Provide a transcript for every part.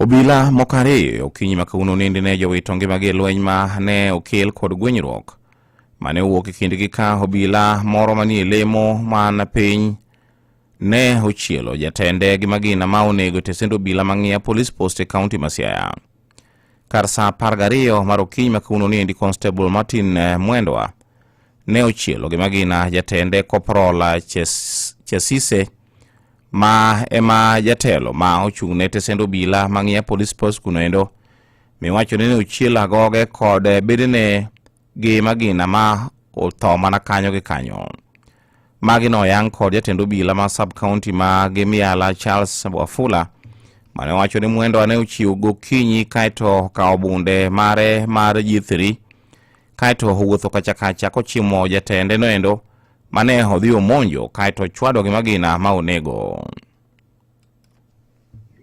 Obila moko ariyo okinyi ma kawuono nende ne jowito ngimagi e lweny ma ne okel kod gwenyruok mane owuok e kindgi ka obila moro manie lemo man piny ne ochielo jatende gi magina ma onego e tesend obila mang'iya police post e kaunti ma Siaya. Kar saa 12 mar okinyi ma kawuono niendi Constable Martin Mwendwa ne ochielo gi magina jatende Corporal Chesise ma ema jatelo ma ochung' ne tesend obila mang'iya police post kuno endo miwacho ni ne ochielo agoge kod bedene gi magina ma otho mana kanyo gi kanyo. Magi noyang kod jatend obila ma sub county ma Gimiala Charles Wafula mane owacho ni Mwendwa ne ochiwo gokinyi kaeto okawo bunde mare mar G3 kaeto owuotho kacha kacha kochimo jatende noendo mane odhi omonjo kaeto ochwado gi magina ma onego.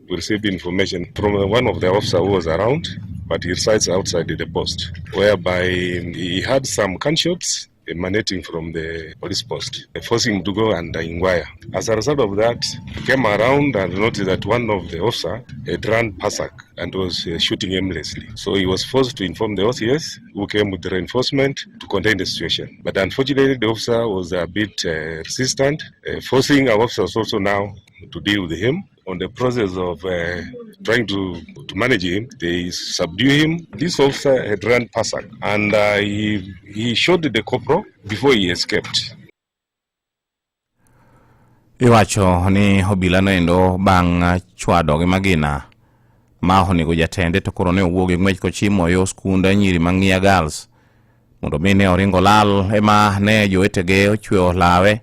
We received information from one of the officers who was around, but he resides outside the post, whereby he had some gunshots emanating from the police post, forcing him to go and inquire. As a result of that, he came around and noticed that one of the officers had run berserk and was shooting aimlessly. So he was forced to inform the OCS, who came with the reinforcement to contain the situation. But unfortunately, the officer was a bit resistant, forcing our officers also now to deal with him. On the process of trying to manage him, they subdue him. This officer had run berserk and he shot the corporal before he escaped. Iwacho ni obila noendo bang' chwado gi magina ma onego jatende to koro ne owuok gi ng'wech kochimo yo skund nyiri ma Ng'iya Girls mondo mi ne oringo lal ema ne jowetege ochweyo lawe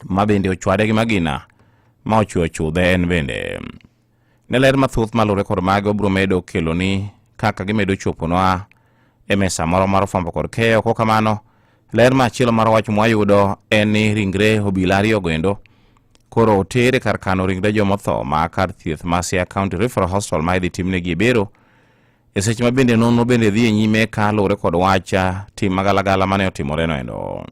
ma bende ochwade gi magina ma ochweyo chudhe en bende. Ne ler mathoth malure kod magi obiro medo keloni kaka gimedo choponwa e mesa moro mar fwambo kod keyo. Kok kamano, ler machielo mar wach mwayudo en ni ringre obila ariyo goendo koro oter e kar kano ringre jomotho ma kar thieth ma Siaya County Referral Hospital ma idhi timnegi e bero e seche ma bende nonro bende dhi e nyime ka luwore kod wach tim magalagala mane otimore no endo.